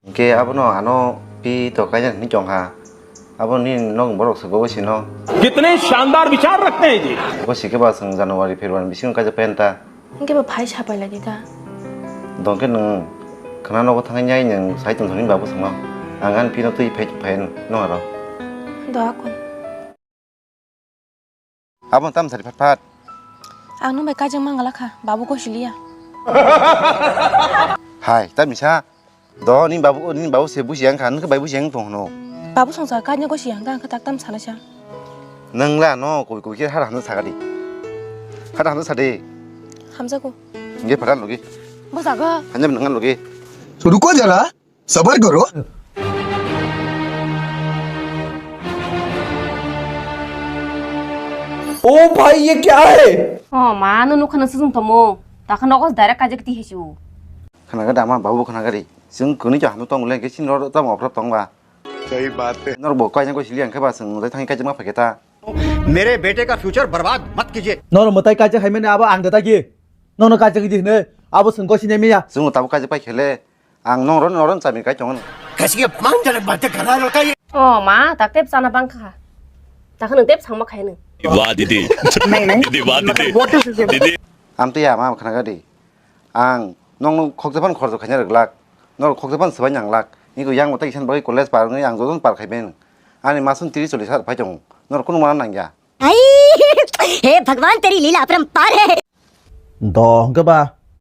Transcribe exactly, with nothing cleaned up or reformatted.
Hingke abono ano pi to kaijak hinwi chong ha. Abo ni nok borok se gogo sino. कितने शानदार विचार रखते हैं जी। Bo sikhe ba chwng January, February bisingo kaijak pai ta. Hingke bo phai sapai lagi ta. Dongke nwng khana nogo thangwi nyai nwng sai tong thangwi babu songno. Ang ani pino twi phai phai no aro. Do akon. Abo tam sari phat phat. Ang nung bai kaijak mangala kha, babu gosiliya. Hai, ta misa. Do ni babu, ni babu se busi ang kha, nung khe bai busi ang tong no. Babu songsa kaijak gosi ang kha, ang kha tak tam sana sa. Nung la no, koi koi khe har hamsa saga di. Har hamsa sa di. Hamsa ko. Nge pharan logi. Bo saga. Hanya nang logi. रुको जरा, सबर करो। ओ भाई, ये क्या है? O ma, no nukha no sujung tomo. Takha nogo direct kaijak ti hesu. Khana ga dama babu khana gari. Sung kuni cha hanu tong le ke sin ro tam oprap tong ba. सही बात है। Nor bo kaijak ko sili ang khe ba sung dai thang kaijak ma phake ta. मेरे बेटे का फ्यूचर बर्बाद मत कीजिए। Nor mutai kaijak hai mene abo ang da ta ki. Nono kaijak di ne abo sung ko sine miya. Sung tabo kaijak pai khele. Ang nong ron noron chami kai chong. कैसी अपमानजनक बातें कर रहा है लड़का ये। O ma, tak tep sana bang kha. Tak nung tep sangma khai nung. वाह दीदी। नहीं, नहीं। दीदी, वाह दीदी। What is this? दीदी। Amtwi ya ma khana gadi. Ang nong nong khokjapan khorjo khaina rwglak. Nor khokjapan swbai nanglak. Niko yang utai isan bagwi college par wngwi ang jojon par khai ben. Ani masun tiri choli sar phai chong. Nor kunu mana nangya. आई, हे भगवान, तेरी लीला अपरंपार है। Do hwnkhe ba